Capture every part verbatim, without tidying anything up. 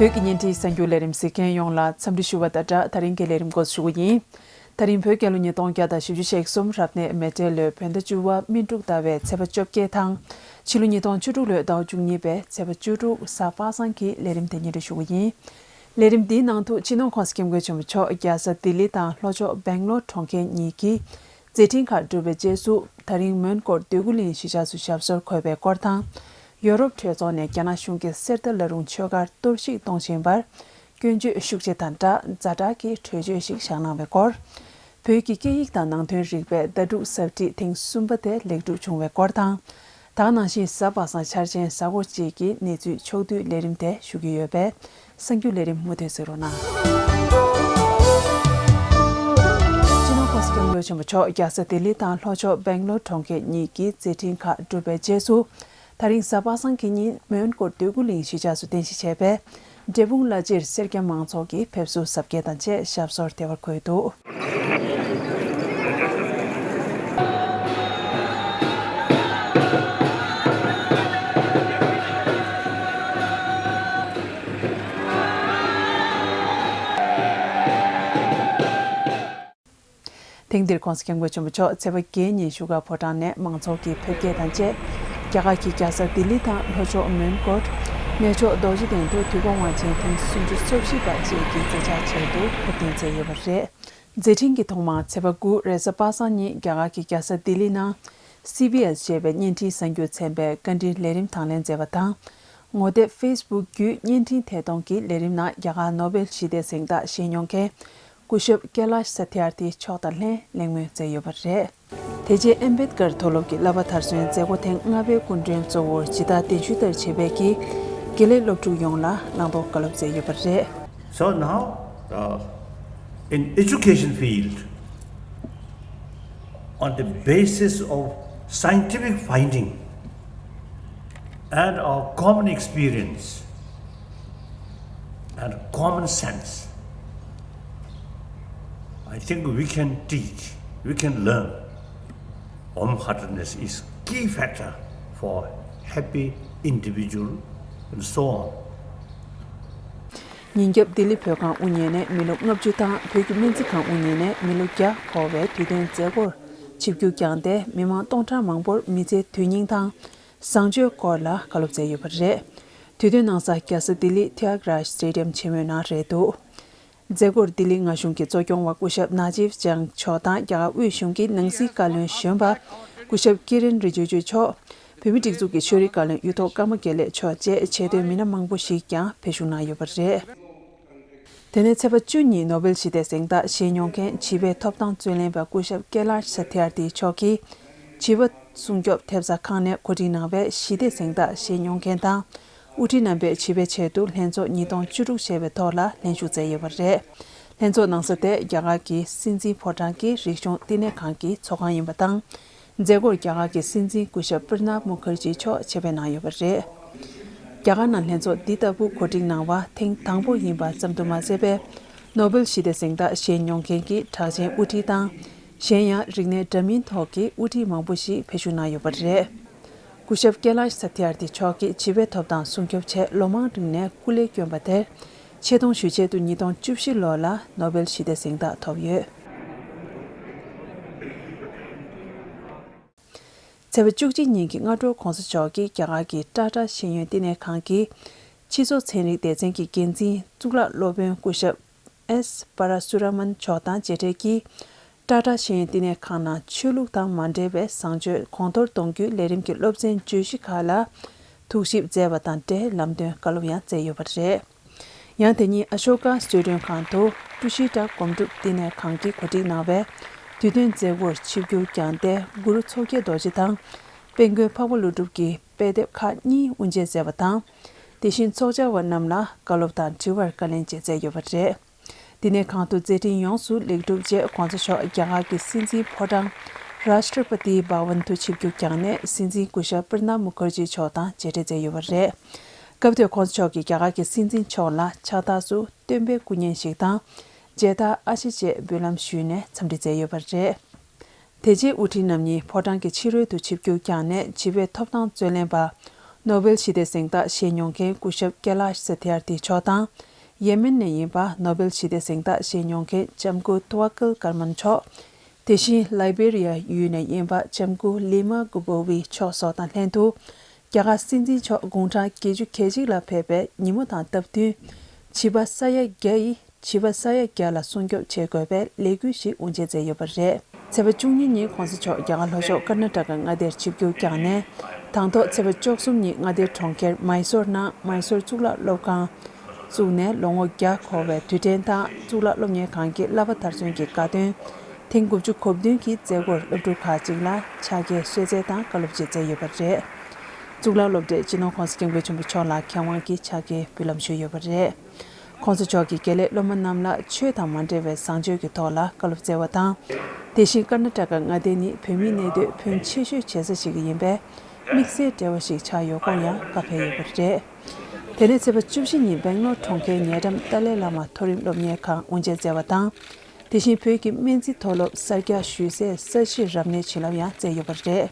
བོད་ཀྱི་བརྙན་འཕྲིན་གསར་འགྱུར་ལས་རིམ་གཟིགས་མཁན་ཡོངས་ལ་འཚམས་འདྲི་ཞུ་བ་དང་སྦྲགས། ད་རིང་གི་ལས་རིམ་འགོ་འཛུགས་ཞུ་གི་ཡིན། ད་རིང་བོད་རྒྱལ་ལོ་ཉིས་སྟོང་བརྒྱ་དང་བཞི་བཅུ་ཞེ་གསུམ་རབ་གནས་མེ་སྤྲེལ་ལོའི་བོད་ཟླ་བཅུ་པ་སྨིན་དྲུག་ཟླ་བའི་ཚེས་པ་བཅོ་བརྒྱད་དང་། ཕྱི་ལོ་ཉིས་སྟོང་བཅུ་དྲུག་ལོའི་ཟླ་བ་བཅུ་གཉིས་པའི་ཚེས་པ་བཅུ་དྲུག་གཟའ་པ་སངས་ཀྱི་ལས་རིམ་དེ་སྙན་སྒྲོན་ཞུ་གི་ཡིན། ལས་རིམ་འདིའི་ནང་དུ་སྤྱི་ནོར་༸གོང་ས་༸སྐྱབས་མགོན་ཆེན་པོ་མཆོག་རྒྱལ་ས་ལྡི་ལི་དང་ལྷོ་ཕྱོགས་སྦེང་ལོར་གྲོང་ཁྱེར་གཉིས་ཀྱི་མཛད་འཕྲིན་ཁག་གྲུབ་པའི་རྗེས་སུ། ད་རིང་མོན་གྷོར་འདོད་རྒུ་གླིང་གཞིས་ཆགས་སུ་ཞབས་སོར་འཁོད་པའི་སྐོར་དང་། ཡོ་རོབ་གྲོས་ཚོགས་ནས་རྒྱ་ནག་གཞུང་གི་གསེར་རྟ་བླ་རུང་ཆོས་སྒར་གཏོར་བཤིག་གཏོང་བཞིན་པར་སྐྱོན་བརྗོད་ཤུགས་ཆེ་དང་སྦྲགས་ཛ་དྲག་གི་གྲོས་ཆོད་ཞིག་བཞག་གནང་བའི་སྐོར། བོད་ཀྱི་སྐད་ཡིག་དང་ནང་དོན་རིག་པའི་ཟླ་དྲུག་ཟབ་ཁྲིད་ཐེངས་གསུམ་པ་དེ་ལེགས་གྲུབ་བྱུང་བའི་སྐོར་དང་། ད་ག་ནང་བཞིན་གཟའ་པ་སངས་འཆར་ཅན་གཟའ་འཁོར་བཅས་ཀྱི་གནས་ཚུལ་ཕྱོགས་བསྡུས་ལས་རིམ་དེ་ཞུ་གི་ཡོད་པས། གསར་འགྱུར་ལས་རིམ་མུ་མཐུད་གཟིགས་རོགས་གནང་། སྤྱི་ནོར་༸གོང་ས་༸སྐྱབས་མགོན་ཆེན་པོ་མཆོག་རྒྱལ་ས་ལྡི་ལི་དང་ལྷོ་ཕྱོགས་སྦེང་ལོར་གྲོང་ཁྱེར་གཉིས་ཀྱི་མཛད་འཕྲིན་ཁག་གྲུབ་པའི་རྗེས་སུ། ད་རིང་གཟའ་པ་སངས་ཀྱི་ཉིན་མོན་གྷོ་འདོད་རྒུ་གླིང་གཞིས་ཆགས་སུ་རྟེན་གཞི་བྱས་པའི་འབྲས་སྤུངས་བླ་སྤྱིར་སེར་སྐྱ་མང་ཚོགས་ཀྱིས་ཕེབས་བསུ་གཟབ་རྒྱས་དང་བཅས་ཞབས་སོར་བདེ་བར་འཁོད་འདུག། ཐེངས་འདིར་༸གོང་ས་༸སྐྱབས་མགོན་ཆེན་པོ་མཆོག་ཚེས་པ་བརྒྱད་ཉིན་བཞུགས་སྒར་ཕོ་བྲང་ནས་མང་ཚོགས་ཀྱི་ཕེབས་སྐྱེལ་དང་བཅས། རྒྱ་གར་གྱི་རྒྱལ་ས་ལྡི་ལི་དང་ལྷོ་ཕྱོགས་མོན་གྷོར་གནས་མཆོག་རྡོ་རྗེ་གདན་དུ་དུས་འཁོར་དབང་ཆེན་ཐེངས་སུམ་ཅུ་སོ་བཞི་པ་བཅས་ཀྱི་མཛད་འཆར་ཆེད་དུ་ཕེབས་ཐོན་མཛད་ཡོད་པ་རེད། མཛད་འཕྲིན་གྱི་ཐོག་མར་ཚེས་པ་དགུ་རེས་གཟའ་པ་སངས་ཉིན་རྒྱ་གར་གྱི་རྒྱལ་ས་ལྡི་ལི་ནང་སི་བི་ཨེས་ཞེས་པའི་བརྙན་འཕྲིན་གསར་འགྱུར་ཚན་པའི་བཀའ་འདྲིའི་ལས་རིམ་དང་ལེན་མཛད་པ་དང་། ངོ་དེབ་ཕེ་སི་བུག་བརྒྱུད་བརྙན་འཕྲིན་ཐད་གཏོང་གི་ལས་རིམ་ནང་རྒྱ་གར་ནོ་བེལ་ཞི་བདེའི་གཟེངས་རྟགས་བཞེས་མྱོང་མཁན་སྐུ་ཞབས་ཀེ་ལཱཤ་ས་ཐི་ཨར་ཐི་མཆོག་དང་ལྷན་གླེང་མོལ་མཛད་ཡོད་པ་རེད། དེ་རྗེས་ཨེམ་བེད་ཀར་མཐོ་སློབ་ཀྱི་བསླབ་པ་མཐར་སོན་མཛད་སྒོ་ཐེངས་ལྔ་པའི་སྐུ་མགྲོན་གཙོ་བོར་ཇི་ལྟར་གདན་ཞུ་ལྟར་བྱེད་པའི་གི་དགེ་ལས་སློབ་ཕྲུག་ཡོངས་ལ་བླང་དོར་བཀའ་སློབ་མཛད་ཡོད་པ་རེད། So now, uh, in education field, on the basis of scientific finding and our common experience and common sense, I think we can teach, we can learn. Warm heartedness is key factor for happy individual and so on. ཉིན་རྒྱབ་ལྡི་ལི་བོད་ཁང་དབུ་བརྙེས་ནས་མི་ལོ་ལྔ་བཅུ་དང་བོད་ཀྱི་སྨན་རྩིས་ཁང་དབུ་བརྙེས་ནས་མི་ལོ་བརྒྱ་འཁོར་བའི་དུས་སྟོན་མཛད་སྒོར་ཆིབས་བསྒྱུར་བསྐྱངས་ཏེ། མི་མང་སྟོང་ཕྲག་མང་པོར་མི་ཚེའི་དོན་སྙིང་དང་བཟང་སྤྱོད་སྐོར་ལ་བཀའ་སློབ་མཛད་ཡོད་པ་རེད། དུས་སྟོན་གནང་ས་རྒྱལ་ས་ལྡི་ལི་ཐི་ཡ་ག་རཱཇ་སི་ཊེ་ཌི་ཡམ་ཆེན་མོའི་ནང་རེད་འདུག། མཛད་སྒོར་ལྡི་ལི་མངའ་གཞུང་གི་གཙོ་སྐྱོང་བ་སྐུ་ཞབས་ན་ཇིབ་ཅང་མཆོག་དང་། རྒྱ་གར་དབུས་གཞུང་གི་ནང་སྲིད་བཀའ་བློན་གཞོན་པ་སྐུ་ཞབས་ཀི་རེན་རི་ཇི་ཇུ་མཆོག། བོད་མིའི་སྒྲིག་འཛུགས་ཀྱི་ཆོས་རིག་བཀའ་བློན་གཡུ་ཐོག་ཀརྨ་དགེ་ལེགས་མཆོག་བཅས་ཆེས་མཐོའི་མི་སྣ་མང་པོ་ཞིག་ཀྱང་ཕེབས་བཞུགས་གནང་ཡོད་པ་རེད། དེ་ནས་ཚེས་པ་བཅུ་ཉིན་ནོ་བེལ་ཞི་བདེའི་གཟེངས་རྟགས་བཞེས་མྱོང་མཁན་བྱིས་པའི་ཐོབ་ཐང་རྩོད་ལེན་པ་སྐུ་ཞབས་ཀེ་ལཱཤ་ས་ཐི་ཨར་ཐི་མཆོག་གིས་བྱིས་པ་སྲུང་སྐྱོབ་ཐེབས་རྩ་ཁང་ནས་གོ་སྒྲིག་གནང་བའི་ཞི་བདེའི་གཟེངས་རྟགས་བཞེས་མྱོང་མཁན་དང་། དབུ་ཁྲིད་རྣམ་པས་བྱིས་པའི་ཆེད་དུ་ལྷན་ཚོགས་ཉིས་སྟོང་བཅུ་དྲུག་ཞེས་པའི་ཐོག་ལ་ལྷན་ཞུགས་མཛད་ཡོད་པ་རེད། ལྷན་ཚོགས་གནང་ས་དེ་རྒྱ་གར་གྱི་སྲིད་འཛིན་ཕོ་བྲང་གི་རིག་གཞུང་བསྟི་གནས་ཁང་གི་ཚོགས་ཁང་ཡིན་པ་དང་། མཛད་སྒོར་རྒྱ་གར་གྱི་སྲིད་འཛིན་སྐུ་ཞབས་པྲ་ནབ་མུ་ཁར་ཇི་མཆོག་ཆེད་ཕེབས་གནང་ཡོད་པ་རེད། རྒྱ་གར་ནང་ལྷན་ཚོགས་འདི་ལྟ་བུ་གོ་སྒྲིག་གནང་བ་ཐེངས་དང་པོ་ཡིན་པ་ཙམ་དུ་མ་ཟད་པའི་ནོ་བེལ་ཞི་བདེ་གཟེངས་རྟགས་བཞེས་མྱོང་མཁན་གྱི་གྲགས་ཅན་དབུ་ཁྲིད་དང་། གཞན་ཡང་རིག་གནས་འདྲ་མིན་ཐོག་གི་དབུ་ཁྲིད་མང་པོ་ཞིག་ཕེབས་བཞུགས་གནང་ཡོད་པ་རེད། སྐུ་ཞབས་ཀེ་ལཱཤ་ས་ཐི་ཨར་ཐི་མཆོག་གིས་བྱིས་པའི་ཐོབ་ཐང་སྲུང་སྐྱོབ་ཆེད་ལོ་མང་རིང་ནས་སྐུ་ལས་བསྐྱོན་པ་དེར་ཆེ་མཐོང་ཞུ་ཆེད་དུ་ཉིས་སྟོང་བཅུ་བཞི་ལོ་ལ་ནོ་བེལ་ཞི་བདེ་གཟེངས་རྟགས་ཐོབ་ཡོད། ཚེས་པ་བཅུ་གཅིག་ཉིན་གྱི་སྔ་དྲོ་༸གོང་ས་མཆོག་གིས་རྒྱ་གར་གྱི་ཊཱ་ཊཱ་ཤེས་ཡོན་བསྟི་གནས་ཁང་གི་སྤྱི་ཚོགས་ཚན་རིག་སྡེ་ཚན་གྱི་འགན་འཛིན་གཙུག་ལག་སློབ་དཔོན་སྐུ་ཞབས་ཨེས་པ་ར་སུ་ར་མན་མཆོག་དང་མཇལ་འཕྲད་ཀྱིས། ཊཱ་ཊཱ་ཤེས་ཡོན་བསྟི་གནས་ཁང་ནང་ཆོས་ལུགས་དང་མ་འབྲེལ་བའི་བཟང་སྤྱོད་གོང་མཐོར་གཏོང་རྒྱུའི་ལས་རིམ་གྱི་སློབ་ཚན་བརྗོད་གཞི་ཁག་ལ་ཐུགས་ཞིབ་མཛད་པ་དང་འབྲེལ་ལམ་སྟོན་བཀའ་སློབ་ཡང་སྩལ་ཡོད་པ་རེད། ཡང་དེ་ཉིན་ཨ་ཤོ་ཀ་གསོལ་མགྲོན་ཁང་དུ་ཀྲུ་ཤི་ཏྲ་སྒོམ་སྒྲུབ་བསྟི་གནས་ཁང་གིས་གོ་སྒྲིག་གནང་བའི་དུས་སྟོན་མཛད་སྒོར་ཆིབས་བསྒྱུར་བསྐྱངས་ཏེ། གུ་རུ་མཚོ་སྐྱེས་རྡོ་རྗེ་དང་དཔལ་མགོན་འཕགས་པ་ཀླུ་སྒྲུབ་ཀྱི་དཔེ་དེབ་ཁག་གཉིས་དབུ་འབྱེད་མཛད་པ་དང་། དེ་བཞིན་ཚོགས་བཅར་བ་རྣམས་ལ་བཀའ་སློབ་དང་དྲི་བར་བཀའ་ལན་བཅས་སྩལ་ཡོད་པ་རེད། དེ་ནས་གང་དུ་མཛད་འཕྲིན་ཡོངས་སུ་ལེགས་གྲུབ་རྗེས་༸གོང་ས་མཆོག་རྒྱ་གར་གྱི་སྲིད་འཛིན་ཕོ་བྲང་Rashtrapati Bhavan དུ་ཆིབས་བསྒྱུར་བསྐྱངས་ནས་སྲིད་འཛིན་སྐུ་ཞབས་པྲ་ནབ་མུ་ཁར་ཇི་མཆོག་དང་མཇལ་འཕྲད་མཛད་ཡོད་པ་རེད། སྐབས་དེར་༸གོང་ས་མཆོག་གིས་རྒྱ་གར་གྱི་སྲིད་འཛིན་མཆོག་ལ་ཕྱག་རྟགས་སུ་སྟོན་པའི་སྐུ་བརྙན་ཞིག་དང་མཇལ་དར་ཨ་ཤེ་བཅས་འབུལ་ལམ་ཞུས་ནས་འཚམས་འདྲི་མཛད་ཡོད་པ་རེད། དེ་རྗེས་དབུ་ཁྲིད་རྣམ་གཉིས་ཕོ་བྲང་གི་ཕྱི་རོལ་དུ་ཆིབས་བསྒྱུར་བསྐྱངས་ནས་བྱིས་པའི་ཐོབ་ཐང་རྩོད་ལེན་པ་ ནོ་བེལ་ཞི་བདེ་གཟེངས་རྟགས་བཞེས་མྱོང་མཁན་སྐུ་ཞབས་ཀེ་ལཱཤ་ས་ཐི་ཨར་ཐི་མཆོག་དང་། ཡེ་མེན་ནས་ཡིན་པ་ནོ་བེལ་ཞི་བདེ་གཟེངས་རྟགས་བཞེས་མྱོང་མཁན་ལྕམ་སྐུ་ཐུ་ཝ་ཀིལ་ཀར་མན་མཆོག་དེ་བཞིན་ལའི་བེ་རི་ཡ་ཡུལ་ནས་ཡིན་པ་ལྕམ་སྐུ་ལི་མ་གུ་བོ་ཝི་མཆོག་སོགས་དང་ལྷན་དུ། རྒྱ་གར་སྲིད་འཛིན་མཆོག་དགུང་གྲངས་བརྒྱད་ཅུ་གྱ་གཅིག་ལ་ཕེབས་པའི་ཉིན་མོ་དང་སྟབས་བསྟུན། བྱིས་པ་ས་ཡ་བརྒྱ་ཡི་བྱིས་པ་ས་ཡ་བརྒྱ་ལ་སྲུང་སྐྱོབ་བྱེད་དགོས་པའི་ལས་འགུལ་ཞིག་དབུ་འབྱེད་མཛད་ཡོད་པ་རེད། ཚེས་པ་བཅུ་གཉིས་ཉིན་གོང་ས་མཆོག་རྒྱ་གར་ལྷོ་ཕྱོགས་ཀར་ན་ཊ་ཀ་མངའ་སྡེར་ཆིབས་བསྒྱུར་བསྐྱངས་ནས། དང་ཐོག་ཚེས་པ་བཅུ་གསུམ་ཉིན་མངའ་སྡེའི་གྲོང་ཁྱེར་མའི་སོར་ནང་མའི་སོར་གཙུག་ལག་སློབ་ཁང་བཙུགས་ནས་ལོ་ངོ་བརྒྱ་འཁོར་བའི་དུས་དྲན་དང་གཙུག་ལག་སློབ་གཉེར་ཁང་གི་བསླབ་པ་མཐར་སོན་གྱི་དགའ་སྟོན་ཐེངས་དགུ་བཅུ་གོ་བདུན་གྱི་མཛད་སྒོར་སློབ་ཕྲུག་ཁག་ཅིག་ལ་ཕྱག་འཁྱེར་གསོལ་སྩལ་དང་བཀའ་སློབ་སྩལ་ཡོད་པ་རེད། གཙུག་ལག་སློབ་གྲྭའི་སྤྱི་ནོར་༸གོང་ས་༸སྐྱབས་མགོན་ཆེན་པོ་མཆོག་ལ་མཁས་དབང་གི་ཕྱག་འཁྱེར་འབུལ་ལམ་ཞུས་ཡོད་པ་རེད། ༸གོང་ས་མཆོག་གིས་དགེ་ལས་སློབ་མ་རྣམས་ལ་ཆོས་དང་མ་འབྲེལ་བའི་བཟང་སྤྱོད་ཀྱི་ཐོག་ལ་བཀའ་སློབ་སྩལ་བ་དང་། དེ་བཞིན་ཀར་ན་ཊ་ཀ་མངའ་སྡེ་ནི་བོད་མིའི་གནས་སྡོད་ཕོན་ཆེ་ཤོས་བྱེད་ས་ཞིག་ཡིན་པས། དམིགས་བསལ་འབྲེལ་བ་ཞིག་ཆགས་ཡོད་སྐོར་ཡང་བཀའ་ཕེབས་ཡོད་པ་རེད། དེ་ནས་ཚེས་པ་བཅུ་བཞི་ཉིན་སྦེང་ལོར་གྲོང་ཁྱེར་ཉེ་འགྲམ་ཏཱ་ལའི་བླ་མ་མཐོ་རིམ་སློབ་གཉེར་ཁང་དབུ་འབྱེད་མཛད་པ་དང་། དེ་བཞིན་བོད་ཀྱི་སྨན་རྩིས་མཐོ་སློབ་གསར་རྒྱག་ཞུ་སའི་ས་གཞི་རབ་གནས་བྱིན་རླབས་ཡང་སྩལ་ཡོད་པ་རེད།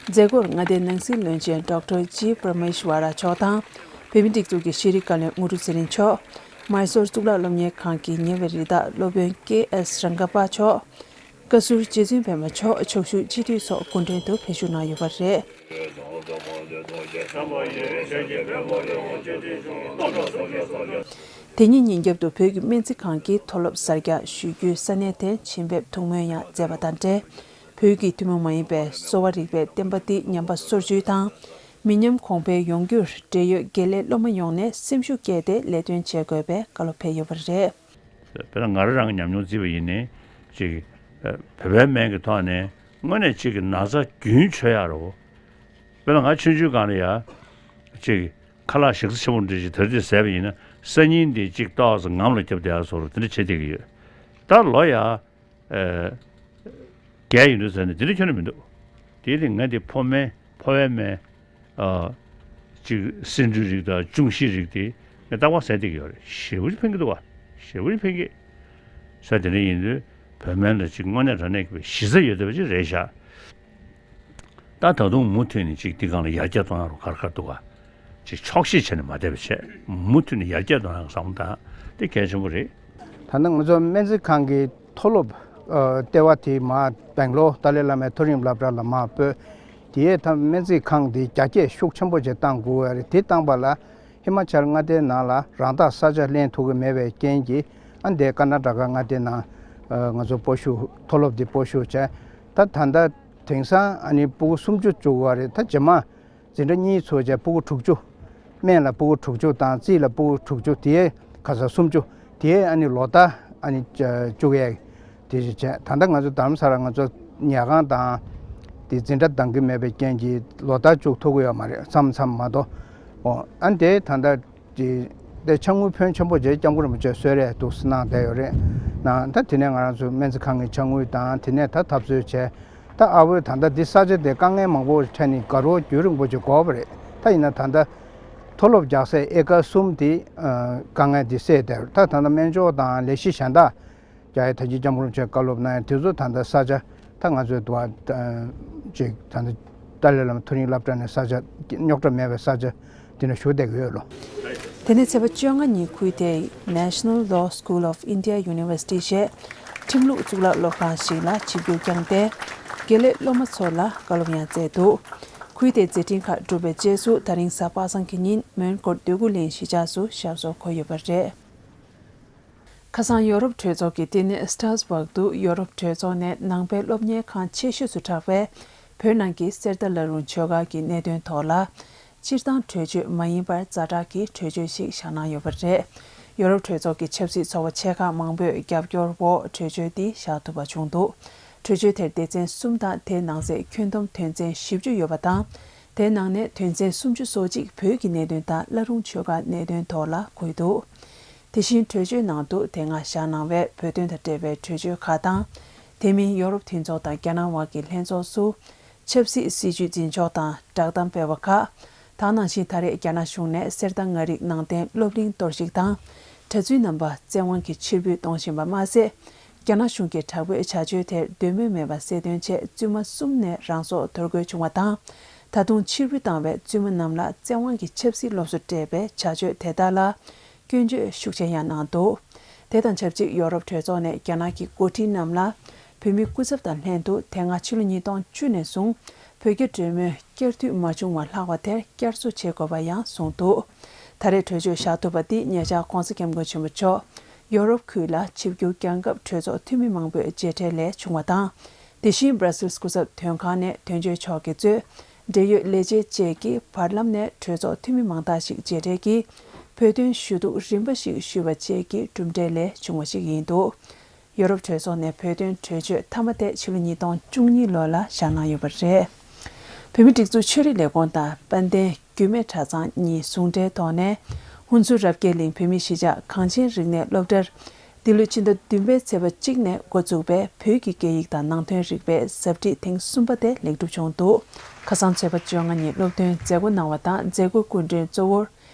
མཛད་སྒོར་མངའ་སྡེའི་ནང་སྲིད་བློན་ཆེན་ཌོག་ཊར་ཇི་པུ་ར་མེ་ཤྭ་ར་མཆོག་དང་། བོད་མིའི་སྒྲིག་འཛུགས་ཀྱི་ཤེས་རིག་བཀའ་བློན་དངོས་གྲུབ་ཚེ་རིང་མཆོག་མའི་སོར་གཙུག་ལག་སློབ་གཉེར་ཁང་གི་ཉེ་བའི་རི་དྭགས་སློབ་དཔོན་ཀེ་ཨེས་རང་ཀ་པ་མཆོག་བཀའ་ཟུར་རྗེ་བཙུན་པད་མ་མཆོག་ཕྱོགས་བཞུགས་སྤྱི་འཐུས་སོགས་སྐུ་མགྲོན་དུ་ཕེབས་ཞུགས་གནང་ཡོད་པ་རེད། དེ་ཉིན་ཉིན་རྒྱབ་ཏུ་བོད་ཀྱི་སྨན་རྩིས་ཁང་གི་མཐོ་སློབ་གསར་རྒྱག་ཞུ་རྒྱུའི་ས་གནས་དེར་ཆེད་ཕེབས་ཐུགས་སྨོན་ཡང་མཛད་པ་དང་འབྲེལ། བོད་ཀྱི་ཐུན་མོང་མ་ཡིན་པའི་གསོ་བ་རིག་པའི་བསྟན་པ་འདི་ཉམས་པ་སོར་ཆུད་དང་། མི་ཉམས་གོང་འཕེལ་ཡོང་རྒྱུར་འབྲེལ་ཡོད་དགེ་ལས་སློབ་མ་ཡོངས་ནས་སེམས་ཤུགས་བསྐྱེད་དེ་ལས་དོན་བྱེད་དགོས་པའི་བཀའ་སློབ་ཕེབས་ཡོད་པ་རེད། དཔེར་ན་ང་རང་རང་གི་ཉམས་མྱོང་བརྩིས་པ་ཡིན་ནའི་ཅིག་བོད་པའི་སྨན་གྱི་ཐོག་ནས་དངོས་གནས་ཅིག་གི་ན་ཚ་རྒྱུན་ཆད་ཡག་རེད་བོ། དཔེར་ན་ང་ཆུང་ཆུང་སྒང་ལ་ཡ་ཅིག་ཁ་ལག་ཞིམ་ས་ཆེན་པོ་འདྲ་ཞིག་དེར་དེ་ཟས་པ་ཡིན་ན་སང་ཉིན་དེ་ཅིག་ཏོག་ཙམ་ངམ་ལ་རྒྱབ་བསྡད་ཡག་བཟོ་འདྲ་དེ་འདྲ་བྱེད་བསྡད་ཀྱི་ཡོད། ད་ལོ་ཡ། ཨ། རྒས་ཡོང་དུས་ཟེར་ནས་དེ་འདྲ་ཁྱོན་ནས་མི་འདུག་དེ་དེ་ང་དེ་ཕོ་སྨན་ཕོ་བའི་སྨན། ཨ། ཅིག་སེ་འབྲུའི་རིགས་དང་ཅུང་ཤིའི་རིགས་དེ་ངས་རྟག་པར་ཟས་བསྡད་ཀྱི་ཡོད་རེད། ཞེ་པོ་ཅིག་ཕན་གྱི་འདུག་བ། ཞེ་པོ་ཅིག་ཕན་གྱི། ཟས་དེ་འདྲ་ཡིན་དུས་བོད་སྨན་ལ་ཅིག་དངོས་གནས་དྲང་གནས་ཀྱི་གཞི་རྩ་ཡོད་བསྡད་པ་ཅིག་རེད་ཤག་ད་ད་དུང་མུ་མཐུད་ནས་ཅིག་འདི་སྒང་ལ་ཡར་རྒྱས་གཏོང་ཡག་རུ་ག་རེ་ག་རེ་འདུག་ག་ཅིག་ཆོག་ཤེས་བྱས་ནས་མ་བསྡད་པ་བྱས་མུ་མཐུད་ནས་ཡར་རྒྱས་གཏོང་ཡག་བསམ་བློ་བཏང་དེ་གལ་ཆེན་པོ་རེད། ད་ནི་ང་ཚོ་སྨན་རྩིས་ཁང་གི་མཐོ་སློབ་ཨ་ལྟེ་བ་དེ་མར་སྦེང་ལོར་ཏཱ་ལའི་བླ་མའི་མཐོ་རིམ་སློབ་གྲྭ་ལ་མར་སྤོས། དེའི་ཐད་སྨན་རྩིས་ཁང་དེ་རྒྱ་སྐྱེད་ཤུགས་ཆེན་པོ་ཅིག་བཏང་དགོས་པ་རེད། དེ་བཏང་པ་ལ་ཧི་མ་ཅལ་མངའ་སྡེའི་ནང་ལ་རང་བདག་ས་ཆ་ལེན་ཐུབ་ཀྱི་མེད་པའི་རྐྱེན་གྱིས་ཨ་འདས་ཀར་ན་ཊ་ཀ་མངའ་སྡེའི་ནང་ཨ་ང་ཚོ་སྤོ་ཤུགས་མཐོ་སློབ་དེ་སྤོ་ཤུགས་བྱས། ད་ད་ལྟ་དེང་སང་ཨ་ནི་ཕྲུ་གུ་སུམ་ཅུ་བཅུག་པ་རེད། ད་རྗེས་མ་འཛིན་གྲྭ་གཉིས་ཚུགས་བྱས་ཕྲུ་གུ་དྲུག་ཅུ། སྨན་ལ་ཕྲུ་གུ་དྲུག་ཅུ་དང་རྩིས་ལ་ཕྲུ་གུ་དྲུག་ཅུ་དེའི་ཁ་སང་སུམ་ཅུ་དེའི་ཨ་ནི་ལོ་ལྟར་ཨ་ནི་བཅུག་ཡས་དེ་ཞིག་བྱས། ད་ལྟ་ང་ཚོ་རྡ་རམ་ས་ལ་ང་ཚོ་ཉལ་ཁང་དང་དེ་འཛིན་གྲྭ་འདང་གི་མེད་པའི་རྐྱེན་གྱིས་ལོ་ལྟར་བཅུག་ཐུབ་ཀྱི་ཡོད་མ་རེད། མཚམས་མཚམས་མ་གཏོགས། ཨོ་ཨ་ནི་དེ་ད་ལྟ་དེ་དེ་ཕྱག་དངུལ་ཕོན་ཆེན་པོ་བྱས་སྐྱབས་མགོན་རིན་པོ་ཆེས་གསོལ་རས་འདུག་གནང་བསྡད་ཡོད་རེད། ནང་ད་དེ་ནས་ང་རང་ཚོ་སྨན་རྩིས་ཁང་གི་ཕྱག་དངུལ་དང་དེ་ནས་ད་འཐབ་རྩོད་བྱས། ད་ཨ་བོས་ད་ལྟ་འདི་ས་ཆ་དེ་དཀའ་ངལ་མང་པོ་འཕྲད་ནས་དགའ་རོགས་རྒྱུན་རིང་པོ་ཅིག་འགོར་བ་རེད། ད་ཡིན་ན་ད་ལྟ་མཐོ་སློབ་རྒྱག་སའི་ཨེ་ཀར་གསུམ་དེ་དཀའ་ངལ་དེ་སེལ་བསྡད་རེད། ད་ད་ལྟ་སྨན་སྦྱོར་དང་ལས་གཞི་གཞན་དག་རྒྱག་ཡ་ད་ཅི་སྐྱབས་མགོན་རིན་པོ་ཆེས་བཀའ་སློབ་གནང་ཡ་དེ་ཚོ་ད་ལྟ་ས་ཆ་ད་ང་ཚོའི་དུ་བ་ཅིག་ད་ལྟ་ཏཱ་ལའི་བླ་མ་མཐོ་རིམ་སློབ་གྲྭ་ནས་ས་ཆ་རྙོག་དྲ་མེད་པའི་ས་ཆ་དེ་ནས་ཞུགས་བསྡད་ཀྱི་ཡོད་ལོ། དེ་ནས་ཚེས་པ་བཅོ་ལྔ་ཉིན་ཁུལ་དེའི་National Law School of India University ཞེས་ཁྲིམས་ལུགས་གཙུག་ལག་སློབ་ཁང་ཞིག་ལ་ཆིབས་བསྒྱུར་བསྐྱངས་ཏེ། དགེ་ལས་སློབ་མ་ཚོ་ལ་བཀའ་སློབ་ཡང་སྩལ་འདུག་ཁུལ་དེའི་མཛད་འཕྲིན་ཁག་བསྒྲུབས་པའི་རྗེས་སུ་ད་རིང་གཟའ་པ་སངས་ཀྱི་ཉིན་མོན་གྷོ་འདོད་རྒུ་གླིང་གཞིས་ཆགས་སུ་ཞབས་སོར་འཁོད་ཡོད་པ་རེད། ཁ་སང་ཡོ་རོབ་གྲོས་ཚོགས་ཀྱི་ལྟེ་གནས་སི་ཊར་སི་བྷག་ཏུ་ཡོ་རོབ་གྲོས་ཚོགས་ནས་ནང་པའི་སློབ་གཉེར་ཁང་ཆེ་ཤོས་སུ་གྲགས་པའི་བོད་ནང་གི་གསེར་རྟ་བླ་རུང་ཆོས་སྒར་གྱི་གནད་དོན་ཐོག་ལ། སྤྱིར་བཏང་གྲོས་ཆོད་མ་ཡིན་པར་ཛ་དྲག་གི་གྲོས་ཆོད་ཞིག་བཞག་གནང་ཡོད་པ་རེད། ཡོ་རོབ་གྲོས་ཚོགས་ཀྱི་ཆབ་སྲིད་ཚོགས་པ་ཆེ་ཁག་མང་པོས་རྒྱབ་སྐྱོར་འོག་གྲོས་ཆོད་འདི་བཞག་ཐུབ་པ་བྱུང་འདུག་གྲོས་ཆོད་དེར་སྡེ་ཚན་གསུམ་དང་དེའི་ནང་གསེས་ཁྱོན་བསྡོམས་དོན་ཚན་བཞི་བཅུ་ཡོད་པ་དང་། དེའི་ནང་ནས་དོན་ཚན་སུམ་ཅུ་སོ་གཅིག་བོད་ཀྱི་གནད་དོན་དང་བླ་རུང་ཆོས་སྒར་གནད་དོན་ཐོག་ལ་འཁོད་འདུག་དེ་བཞིན་གྲོས་ཆོད་ནང་དུ་དེ་སྔ་བཞག་གནང་བའི་བོད་དོན་དང་འབྲེལ་བའི་གྲོས་ཆོད་ཁག་དང་། དེ་མིན་ཡོ་རོབ་མཐུན་ཚོགས་དང་རྒྱ་ནག་དབར་གྱི་ལྷན་ཚོགས་སུ་ཆབ་སྲིད་སྲིད་བྱུས་འཛིན་ཕྱོགས་དང་བསྒྲགས་གཏམ་སྤེལ་བ་ཁག་ད་ག་ནང་བཞིན་ད་རེས་རྒྱ་ནག་གཞུང་ནས་གསེར་རྟ་ལྔ་རིག་ནང་བསྟན་སློབ་གླིང་གཏོར་བཤིག་དང་། གྲྭ་བཙུན་རྣམ་པ་བཙན་དབང་གིས་ཕྱིར་འབུད་གཏོང་བཞིན་པ་མ་ཟད། རྒྱ་ནག་གཞུང་གིས་དྲག་པོའི་བྱ་སྤྱོད་དེར་འདོད་མོས་མེད་པ་གསལ་སྟོན་ཆེད་བཙུན་མ་གསུམ་ནས་རང་སྲོག་དོར་དགོས་བྱུང་བ་དང་། ད་ ད་དུང་ཕྱིར་འབུད་བཏང་བའི་བཙུན་མ་རྣམས་ལ་བཙན་དབང་གིས་ཆབ་སྲིད་སློབ་གསོ་སྤྲད་པའི་བྱ་སྤྱོད་དེ་དག་ལ་སྐྱོན་བརྗོད་ཤུགས་ཆེ་ཡང་གནང་འདུག་དེ་དང་ཆབས་ཅིག་ཡོ་རོབ་གྲོས་ཚོགས་ནས་རྒྱ་ནག་གི་འགོ་ཁྲིད་རྣམས་ལ་བོད་མི་སྐུ་ཚབ་དང་ལྷན་དུ་དེ་སྔ་ཕྱི་ལོ་ཉིས་སྟོང་བཅུ་ནས་བཟུང་བོད་རྒྱ་གྲོས་མོལ་བསྐྱར་མཐུད་མ་བྱུང་བར་ལྷག་པ་དེར་བསྐྱར་གསོ་བྱེད་དགོས་པ་ཡང་གསུངས་འདུག་ད་རེས་གྲོས་ཆོད་བཞག་ཐུབ་པ་འདི་ཉེ་ཆར་༧གོང་ས་༧སྐྱབས་མགོན་ཆེན་པོ་མཆོག་ཡོ་རོབ་ཁུལ་ལ་ཆིབས་བསྒྱུར་རྒྱལ་ཁབ་གྲོས་ཚོགས་འཐུས་མི་མང་པོའི་མཇལ་འཕྲད་ལས་བྱུང་བ་དང་། དེ་བཞིན་སྦྲ་སིལ་སྐུ་ཚབ་དོན་ཁང་ནས་དོན་གཅོད་མཆོག་གིས་གཙོས་འབྲེལ་ཡོད་ལས་བྱེད་བཅས་ཀྱིས་བར་ལམ་ནས་གྲོས་ཚོགས་འཐུས་མི་མང་དག་ཞིག་མཇལ་འཕྲད་ཀྱིས་བོད་དོན་ཞུ་གཏུག་རིམ་པ་ཞིག་ཞུས་པ་བཅས་ཀྱི་གྲུབ་འབྲས་ལས་བྱུང་བ་ཞིག་ཡིན་འདུག་ཡོ་རོབ་གྲོས་ཚོགས་ནས་བོད་དོན་གྲོས་ཆོད་མཐའ་མ་དེ་ཕྱི་ལོ་ཉིས་སྟོང་བཅུ་གཉིས་ལོ་ལ་བཞག་གནང་ཡོད་པ་རེད། བོད་མིའི་སྒྲིག་འཛུགས་ཆོས་རིག་ལས་ཁུངས་དང་དཔལ་ལྡན་རྒྱུད་སྨད་གྲྭ་ཚང་གཉིས་ཟུང་འབྲེལ་ཐོག་ནས་ཧུན་སུར་རབ་རྒྱས་གླིང་བོད་མིའི་གཞིས་ཆགས་གངས་ཅན་རིག་གནས་སློབ་གྲྭར་འདི་ལོའི་ཕྱི་ཟླ་བདུན་པའི་ཚེས་པ་གཅིག་ནས་འགོ་བཙུགས་པའི་བོད་ཀྱི་སྐད་ཡིག་དང་ནང་དོན་རིག་པའི་ཟབ་ཁྲིད་ཐེངས་གསུམ་པ་དེ་ལེགས་གྲུབ་བྱུང་འདུག་ཁ་སང་ཚེས་པ་བཅོ་ལྔ་ཉིན་སློབ་ཐོན་མཛད་སྒོ་གནང་བ་དང་། མཛད་སྒོའི་སྐུ་མགྲོན་གཙོ་བོར་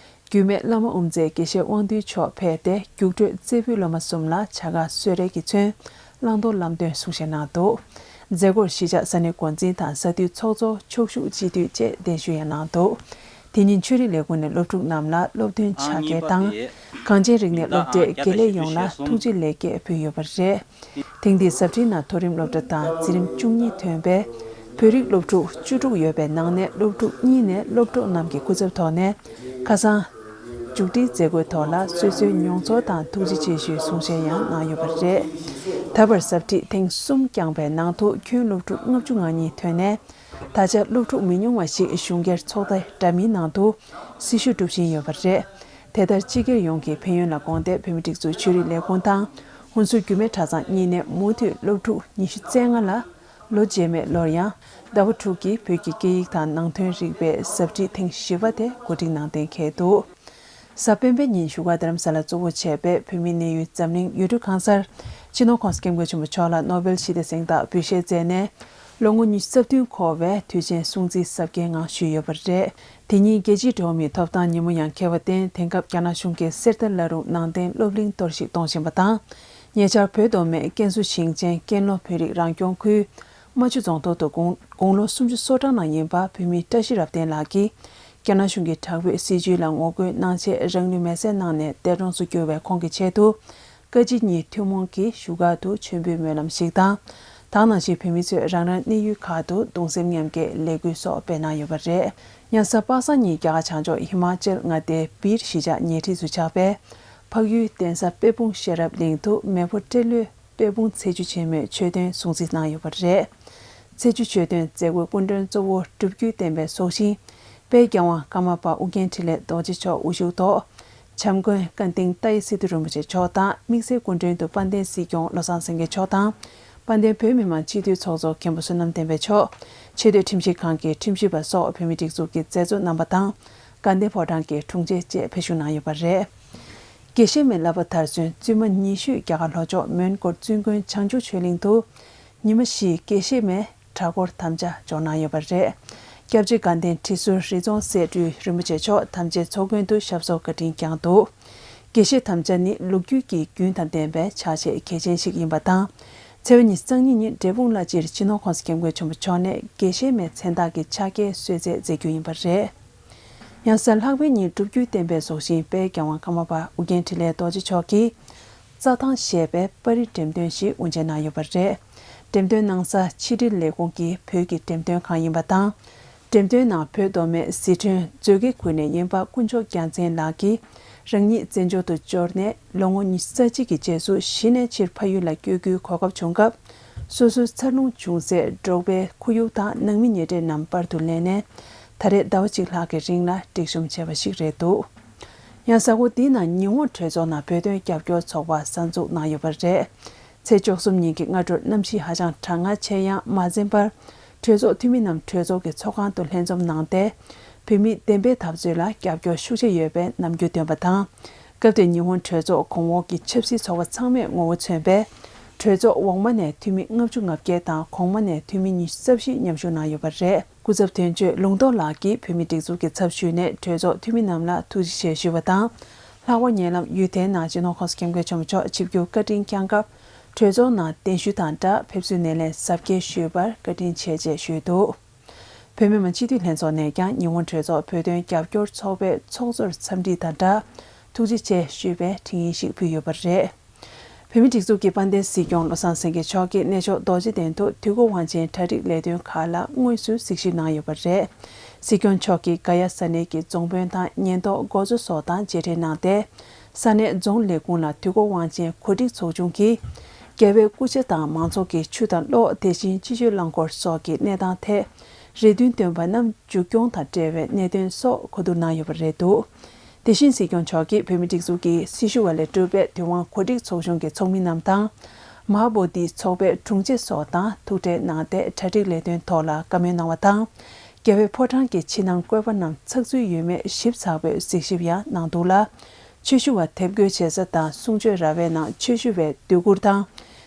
རྒྱུད་སྨད་བླ་མ་དབུ་མཛད་དགེ་བཤེས་དབང་འདུས་མཆོག་ཕེབས་ཏེ། རྒྱུགས་སྤྲོད་རྩེ་ཕུད་སློབ་མ་གསུམ་ལ་བྱ་དགའ་གསོལ་རས་ཀྱིས་མཚོན་བླང་དོར་ལམ་སྟོན་གསུང་བཤད་གནང་འདུག་མཛད་སྒོར་གཞིས་ཆགས་ས་གནས་འགོ་འཛིན་དང་ས་འཐུས་ཚོགས་གཙོ། ཕྱོགས་བཞུགས་སྤྱི་འཐུས་བཅས་གདན་ཞུ་ཡང་གནང་འདུག་དེ་ཉིན་ཆོས་རིག་ལས་ཁུངས་ནས་སློབ་ཕྲུག་རྣམས་ལ་སློབ་ཐོན་ཕྱག་འཁྱེར་དང་། གངས་ཅན་རིག་གནས་སློབ་གྲྭའི་དགེ་ལས་ཡོངས་ལ་ཐུགས་རྗེ་ལེགས་སྐྱེས་ཕུལ་ཡོད་པ་རེད། ཐེངས་འདིའི་ཟབ་ཁྲིད་ནང་མཐོ་རིམ་སློབ་གྲྭ་དང་འཛིན་རིམ་བཅུ་གཉིས་ཐོན་པའི་བོད་རིགས་སློབ་ཕྲུག་བཅུ་དྲུག་ཡོད་པའི་ནང་ནས་སློབ་ཕྲུག་གཉིས་ནས་སློབ་གྲོགས་རྣམས་ཀྱི་སྐུ་ཚབ་ཐོག་ནས་ཁ་སང་མཇུག་སྒྲིལ་མཛད་སྒོའི་ཐོག་ལ་སོ་སོའི་མྱོང་ཚོར་དང་ཐུགས་རྗེ་ཆེ་ཞུའི་གསུང་བཤད་ཡང་གནང་ཡོད་པ་རེད། ད་བར་ཟབ་ཁྲིད་ཐེངས་གསུམ་བསྐྱངས་པའི་ནང་དུ་ཁྱོན་སློབ་ཕྲུག་ལྔ་བཅུ་ང་གཉིས་ཐོན་ནས། ད་ཆ་སློབ་ཕྲུག་མི་ཉུང་བ་ཞིག་གཞུང་སྒེར་ཚོགས་སྡེ་འདྲ་མིན་ནང་དུ་སྲི་ཞུ་སྒྲུབ་བཞིན་ཡོད་པ་རེད། དེ་ལྟར་སྤྱི་སྒེར་ཡོངས་ཀྱི་ཕན་ཡོན་ལ་དགོངས་ཏེ། བོད་མིའི་སྒྲིག་འཛུགས་ཆོས་རིག་ལས་ཁུངས་དང་ཧུན་སུར་རྒྱུད་སྨད་གྲྭ་ཚང་གཉིས་ནས་མུ་མཐུད་སློབ་ཕྲུག་ཉི་ཤུ་རྩ་ལྔ་ལ་ལོ་རྗེས་མའི་ལོར་ཡང་ཟླ་བ་དྲུག་གི་བོད་ཀྱི་སྐད་ཡིག་དང་ནང་དོན་རིག་པའི་ཟབ་ཁྲིད་ཐེངས་བཞི་པ་དེ་གོ་སྒྲིག་གནང་གཏན་འཁེལ་འདུག་གཟའ་སྤེན་པའི་ཉིན་བཞུགས་སྒར་རྡ་རམ་ས་ལར་གཙོ་བོ་བྱས་པའི་བོད་མིའི་གནས་ཡུལ་འཛམ་གླིང་ཡུལ་གྲུ་ཁང་གསར། སྤྱི་ནོར་༧གོང་ས་༧སྐྱབས་མགོན་ཆེན་པོ་མཆོག་ལ་ནོ་བེལ་ཞི་བདེའི་གཟེངས་རྟགས་འབུལ་བཞེས་མཛད་ནས། ལོ་ངོ་ཉི་ཤུ་རྩ་བདུན་འཁོར་བའི་དུས་ཆེན་སྲུང་བརྩིའི་གཟབ་རྒྱས་ངང་ཞུས་ཡོད་པ་རེད། དེ་ཉིན་རྒྱལ་སྤྱིའི་འགྲོ་བ་མིའི་ཐོབ་ཐང་ཉིན་མོ་ཡང་འཁེལ་བར་བརྟེན། དེང་སྐབས་རྒྱ་ནག་གཞུང་གིས་གསེར་རྟ་བླ་རུང་ནང་བསྟན་སློབ་གླིང་གཏོར་བཤིག་གཏོང་བཞིན་པ་དང་། ཉེ་ཆར་བོད་མདོ་སྨད་ཀན་སུའུ་ཞིང་ཆེན་ཀན་ལྷོ་བོད་རིགས་རང་སྐྱོང་ཁུལ་རྨ་ཆུ་རྫོང་ཐོག་ཏུ་དགུང་དགུང་ལོ་སུམ་ཅུ་སོ་གྲངས་ནང་ཡིན་པ་བོད་མི་བཀྲ་ཤིས་རབ་བརྟན་ལགས་ཀྱིས་རྒྱ་ནག་གཞུང་གི་དྲག་པོའི་སྲིད་བྱུས་ལ་ངོ་རྒོལ་གནང་ཆེད་རང་ལུས་མེར་སྲེག་གནང་ནས་འདས་གྲོངས་སུ་གྱུར་བའི་ཁོང་གི་ཆེད་དུ། བཀའ་སྤྱི་གཉིས་ཐུན་མོང་གིས་བཞུགས་སྒར་དུ་མཆོད་འབུལ་སྨོན་ལམ་ཞིག་དང་། ད་ག་ནང་བཞིན་བོད་མི་ཚོས་རང་རང་གནས་ཡུལ་ཁག་ཏུ་གདུང་སེམས་མཉམ་སྐྱེད་ལས་འགུལ་སོགས་སྤེལ་གནང་ཡོད་པ་རེད། ཡང་གཟའ་པ་སངས་ཉིན་རྒྱ་གར་བྱང་ཕྱོགས་ཧི་མ་ཅལ་མངའ་སྡེའི་སྦིར་གཞིས་ཆགས་ཉེ་འཁྲིས་སུ་ཆགས་པའི་འཕགས་ཡུལ་གདན་ས་དཔལ་སྤུངས་ཤེས་རབ་གླིང་དུ་མེ་ཕོ་སྤྲེལ་ལོའི་དཔལ་སྤུངས་ཚེས་བཅུ་ཆེན་མོའི་མཆོད་རྟེན་སྲུང་བརྩི་གནང་ཡོད་པ་རེད། ཚེས་བཅུ་མཆོད་རྟེན་མཛད་སྒོའི་སྐུ་མགྲོན་གཙོ་བོ་སྒྲུབ་བརྒྱུད་བསྟན་པའི་སྲོག་ཤིང་དཔལ་རྒྱལ་དབང་ཀརྨ་པ་ཨོ་རྒྱན་འཕྲིན་ལས་རྡོ་རྗེ་མཆོག་དབུ་བཞུགས་ཐོག་བྱམས་མགོན་ཀ་ཏིང་ཏཱའི་སི་ཏུ་རིན་པོ་ཆེ་མཆོག་དང་། དམིགས་བསལ་སྐུ་མགྲོན་དུ་དཔལ་ལྡན་སྲིད་སྐྱོང་བློ་བཟང་སེང་གེ་མཆོག་དང་། དཔལ་ལྡན་བོད་མི་མང་སྤྱི་འཐུས་ཚོགས་གཙོ་མཁན་པོ་བསོད་ནམས་བསྟན་འཕེལ་མཆོག་ཆེས་མཐོའི་ཁྲིམས་ཞིབ་ཁང་གི་ཁྲིམས་ཞིབ་པ་སོགས་བོད་མིའི་སྒྲིག་འཛུགས་ཀྱི་མཛད་གཙོ་རྣམ་པ་དང་། དགའ་ལྡན་ཕོ་བྲང་གི་དྲུང་ཆེ་བཅས་ཕེབས་ཞུགས་གནང་ཡོད་པ་རེད། དགེ་བཤེས་མའི་བསླབ་པ་མཐར་སོན་བཙུན་མ་ཉི་ཤུས་རྒྱ་གར་ལྷོ་ཕྱོགས་མོན་གྷོར་བཙུན་དགོན་བྱང་ཆུབ་ཆོས་གླིང་དུ་ཉི་མ་བཞིའི་དགེ་བཤེས་མའི་གྲྭ་སྐོར་དམ་བཅའ་འཇོག་གནང་ཡོད་པ་རེད། སྐྱབས་རྗེ་དགའ་ལྡན་ཁྲི་ཟུར་རི་རྫོང་སྲས་སྤྲུལ་རིན་པོ་ཆེ་མཆོག་དམ་བཅའི་ཚོགས་མགོན་དུ་ཞབས་སོར་བཀའ་དྲིན་བསྐྱངས་འདུག་དགེ་བཤེས་དམ་བཅའ་ནི་ལོ་རྒྱུས་ཀྱི་རྒྱུན་དང་ལྡན་པའི་ཕྱག་རྗེས་གལ་ཆེན་ཞིག་ཡིན་པ་དང་། ཚེས་པ་ཉི་ཤུ་རྩ་གཉིས་ཉིན་འབྲས་སྤུངས་བླ་སྤྱིར་སྤྱི་ནོར་༧གོང་ས་༧སྐྱབས་མགོན་ཆེན་པོ་མཆོག་ནས་དགེ་བཤེས་མའི་མཚན་རྟགས་ཀྱི་ཕྱག་འཁྱེར་གསོལ་སྩལ་མཛད་རྒྱུ་ཡིན་པ་རེད། ཡང་གཟའ་ལྷག་པའི་ཉིན་སྒྲུབ་བརྒྱུད་བསྟན་པའི་སྲོག་ཤིང་དཔལ་རྒྱལ་དབང་ཀརྨ་པ་ཨོ་རྒྱན་འཕྲིན་ལས་རྡོ་རྗེ་མཆོག་གིས། རྩྭ་ཐང་ཞེས་པའི་པར་རིས་འགྲེམས་སྟོན་ཞིག་དབུ་འབྱེད་གནང་ཡོད་པ་རེད། འགྲེམས་སྟོན་གནང་ས་ཕྱི་དྲིལ་ལས་ཁུངས་ཀྱི་བོད་ཀྱི་འགྲེམས་སྟོན་ཁང་ཡིན་པ་དང་། འགྲེམས་སྟོན་ནང་བོད་མདོ་སྨད་ཟི་ཁྲོན་མཛོད་དགེ་ཁུལ་ནས་ཡིན་པ་དཀོན་མཆོག་རྒྱལ་མཚན་ལགས་ཀྱིས་རང་ཉིད་བཙན་བྱོལ་དུ་འབྱོར་ནས་ལོ་ངོ་ཉི་ཤུ་རྩ་གཅིག་གི་རྗེས་སུ་གཞི་ནས་ཕྱིར་ཕ་ཡུལ་ལ་བསྐྱོད་རྒྱུའི་གོ་སྐབས་བྱུང་སྐབས། སོ་སོའི་འཚར་ལོངས་བྱུང་སའི་འབྲོག་པའི་ཁོར་ཡུག་དང་ནང་མི་ཉེ་འབྲེལ་རྣམས་པར་དུ་ལེན་ནས། ད་རེས་ཟླ་བ་གཅིག་ལྷག་གི་རིང་ལ་སྒྲིག་གཤོམ་བྱས་པ་ཞིག་རེད་འདུག་ཡང་གཟའ་འཁོར་འདིའི་ནང་ཉི་ཧོང་གྲོས་ཚོགས་ནང་བོད་དོན་རྒྱབ་སྐྱོར་ཚོགས་པ་གསར་འཛུགས་གནང་ཡོད་པ་རེད། ཚེས་བཅུ་གསུམ་ཉིན་གྱི་སྔ་དྲོར་གནམ་གཤིས་ཧ་ཅང་གྲང་ངར་ཆེ་ཡང་མ་འཛེམས་པར། གྲོས་ཚོགས་འཐུས་མི་རྣམས་གྲོས་ཚོགས་ཀྱི་ཚོགས་ཁང་དུ་ལྷན་འཛོམས་གནང་སྟེ། བོད་མིའི་བདེན་པའི་འཐབ་རྩོད་ལ་རྒྱབ་སྐྱོར་ཤུགས་ཆེ་ཡོད་པའི་རྣམ་འགྱུར་བཏོན་པ་དང་། སྐབས་དེར་ཉི་ཧོང་གྲོས་ཚོགས་གོང་འོག་གི་ཆབ་སྲིད་ཚོགས་པ་ཚང་མས་ངོ་བོ་མཚོན་པའི་གྲོས་ཚོགས་འོག་མ་ནས་འཐུས་མི་ལྔ་བཅུ་ང་བརྒྱད་དང་གོང་མ་ནས་འཐུས་མི་ཉི་ཤུ་རྩ་བཞི་མཉམ་ཞུགས་གནང་ཡོད་པ་རེད། སྐུ་ཚབ་དོན་གཅོད་ལུང་རྟོགས་ལགས་ཀྱིས་བོད་མིའི་སྒྲིག་འཛུགས་ཀྱི་ཚབ་ཞུས་ནས་གྲོས་ཚོགས་འཐུས་མི་རྣམས་ལ་ཐུགས་རྗེ་ཆེ་ཞུས་པ་དང་། ལྷག་པར་ཉེ་ལམ་ཡུལ་དེའི་ནང་སྤྱི་ནོར་༧གོང་ས་༧སྐྱབས་མགོན་ཆེན་པོ་མཆོག་ཆིབས་བསྒྱུར་བཀའ་དྲིན་བསྐྱངས་སྐབས། གྲོས་ཚོགས་ནང་གདན་ཞུ་དང་སྦྲགས་ཕེབས་བསུའི་སྣེ་ལེན་གཟབ་རྒྱས་ཞུས་པར་བཀའ་དྲིན་ཆེ་ཞེས་ཞུས་འདུག་བོད་མི་མང་སྤྱི་འཐུས་ལྷན་ཚོགས་ནས་ཀྱང་ཉི་ཧོང་གྲོས་ཚོགས་བོད་དོན་རྒྱབ་སྐྱོར་ཚོགས་པའི་ཚོགས་གཙོར་འཚམས་འདྲི་དང་སྦྲགས་ཐུགས་རྗེ་ཆེ་ཞུས་པའི་འཕྲིན་ཡིག་ཞིག་ཕུལ་ཡོད་པ་རེད། བོད་མིའི་སྒྲིག་འཛུགས་ཀྱི་དཔལ་ལྡན་སྲིད་སྐྱོང་བློ་བཟང་སེང་གེ་མཆོག་གིས་གནས་མཆོག་རྡོ་རྗེ་གདན་དུ་དུས་འཁོར་དབང་ཆེན་གྲ་སྒྲིག་ལས་དོན་ཁག་ལ་དངོས་སུ་གཟིགས་ཞིབ་གནང་ཡོད་པ་རེད། སྲིད་སྐྱོང་མཆོག་གིས་ག་ཡ་ས་གནས་ཀྱི་རྫོང་དཔོན་དང་ཉེན་རྟོག་འགོ་གཙོ་སོགས་དང་མཇལ་འཕྲད་གནང་སྟེ། ས་གནས་རྫོང་ལས་ཁུངས་ལ་དུས་འཁོར་དབང་ཆེན་གོ་སྒྲིག་ཚོགས་ཆུང་གིས། རྒྱལ་བའི་སྐུ་ཕྱྭ་དང་མང་ཚོགས་ཀྱི་ཆུ་དང་གློག་དེ་བཞིན་སྤྱི་སྤྱོད་རླངས་འཁོར་སོགས་ཀྱི་གནས་སྟངས་ཐད་རེ་འདུན་བཏོན་པ་རྣམས་མཇུག་སྐྱོང་དང་འབྲེལ་བའི་གནད་དོན་སོགས་གོ་བསྡུར་གནང་ཡོད་པ་རེད་འདུག་དེ་བཞིན་སྲིད་སྐྱོང་མཆོག་གིས་བོད་མིའི་སྒྲིག་འཛུགས་ཀྱི་སྲི་ཞུ་བ་ལས་གྲུབ་པའི་དུས་དབང་གོ་སྒྲིག་ཚོགས་ཆུང་གི་ཚོགས་མི་རྣམས་དང་། མ་ཧཱ་བོ་དྷི་ཚོགས་པའི་དྲུང་ཆེ་སོགས་དང་ཐུག་འཕྲད་གནང་སྟེ་གྲ་སྒྲིག་ལས་དོན་ཐོག་ལ་བཀའ་མོལ་གནང་བ་དང་། རྒྱལ་བའི་ཕོ་བྲང་གི་ཕྱི་ནང་བཀོད་པ་རྣམས་ཚགས་ཚུད་ཡོད་མེད་ཞིབ་ཚགས་པོས་གཟིགས་ཞིབ་ཡང་གནང་འདུག་ལ། ཆོས་ཞུ་བ་དེབ་འགོད་བྱེད་ས་དང་གསུང་ཆོས་ར་བའི་ནང་ཆོས་ཞུ་བའི་སྡོད་གུར་དང་།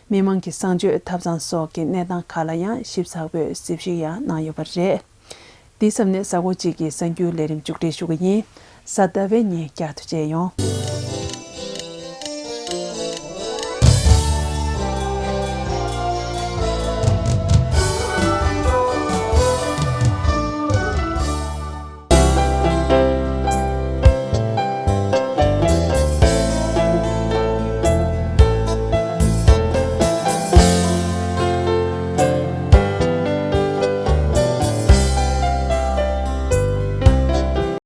མི་མང་གི་གསང་སྤྱོད་ཐབ་ཚང་སོགས་ཀྱི་གནས་སྟངས་ཁག་ལ་ཡང་ཞིབ་ཚགས་པོས་གཟིགས་ཞིབ་ཡང་གནང་ཡོད་པ་རེད། འདི་ཙམ་ནས་གཟའ་འཁོར་གཅིག་གི་གསར་འགྱུར་ལས་རིམ་མཇུག་སྒྲིལ་ཞུ་གི་ཡིན། གཟའ་ཟླ་བའི་ཉིན་བསྐྱར་དུ་མཇལ་ཡོང་།